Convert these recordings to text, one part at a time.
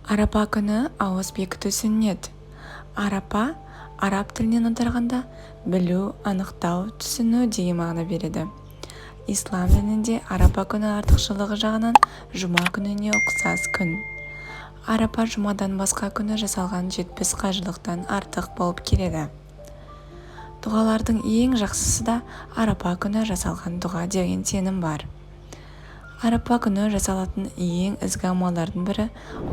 Арапа күні ауыз бекіту сүннет. Арапа араб тілінен аударғанда білу, анықтау, түсіну деген мағына береді. Ислам дінінде арапа күні артықшылығы жағынан жұма күніне ұқсас күн. Арапа жұмадан басқа күні жасалған 70 қажылықтан артық болып келеді. Дұғалардың ең жақсысы да арапа күні жасалған дұға деген сенім бар. Арапа күні жасалатын ең ізгі амалдардың бірі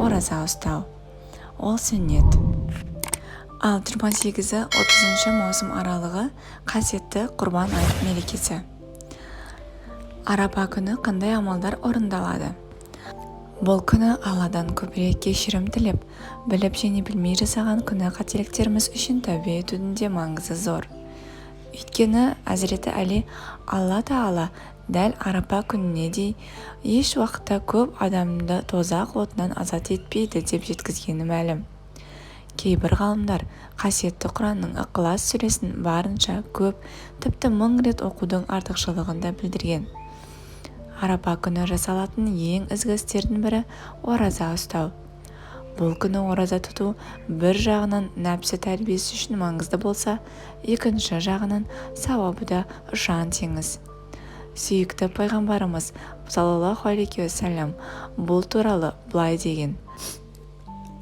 ораза ұстау. Ол сүннет. Ал 28-і 30 маусым аралығы қасиетті Құрбан айт мерекесі. Арапа күні қандай амалдар орындалады? Бұл күні Алладан көбірек кешірім тілеп, біліп және білмей жасаған күнә қателіктеріміз үшін тәубе етудің де маңызы зор. Өйткені Әзіреті Әли Алла Тағала дәл арапа күніндей еш уақытта көп адамды тозақ отынан азат етпейді деп жеткізгені мәлім. Кейбір ғалымдар қасиетті Құранның Ықылас сүресін барынша көп, тіпті 1000 рет оқудың артықшылығын да білдірген. Арапа күні жасалатын ең ізгі істердің бірі ораза ұстау. Бұл күні ораза тұту бір жағынан нәпсі тәрбиесі үшін маңызды болса, екінші жағынан сауабы да ұшан теңіз. Сүйікті пайғамбарымыз саллаллаху алейхи уассалам бұл туралы былай деген: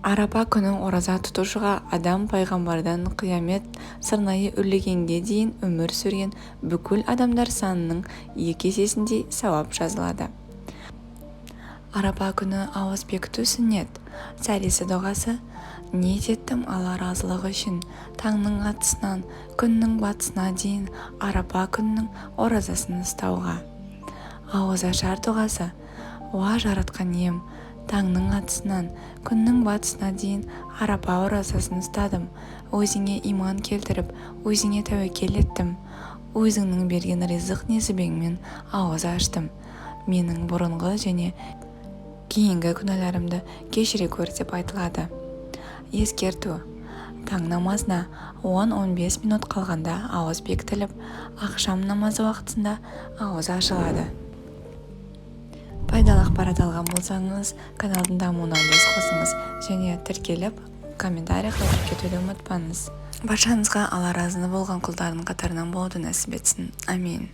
Арапа күні ораза тұтушыға Адам пайғамбардан қиямет сырнайы үрлегенге дейін өмір сүрген бүкіл адамдар санының 2 есесіндей сауап жазылады. Арапа күні ауыз бекіту сүннет. Сәресі дұғасы: Ниет еттім Алла разылығы үшін таңның атысынан күннің батысына дейін арапа күнінің оразасын ұстауға. Ауыз ашар дұғасы: Уа Жаратқан Ием, таңның атысынан күннің батысына дейін арапа оразасын ұстадым. Өзіңе иман келтіріп, өзіңе тәуекел еттім. Өзіңнің берген ризық несібеңмен ауыз аштым. Менің бұрынғы және кейінгі күнәларымды кешіре көр деп айтылады. Ескерту: таң намазына 10-15 минут қалғанда ауыз бекітіліп, ақшам намазы уақытысында ауыз ашылады. Пайдалы ақпарат алған болсаңыз, каналдың дамуына үлес қосыңыз және тіркеліп, комментарий қалдырып кетуді ұмытпаңыз. Баршаңызға Алла разы болған құлдарының қатарынан болуды нәсіп етсін. Амин.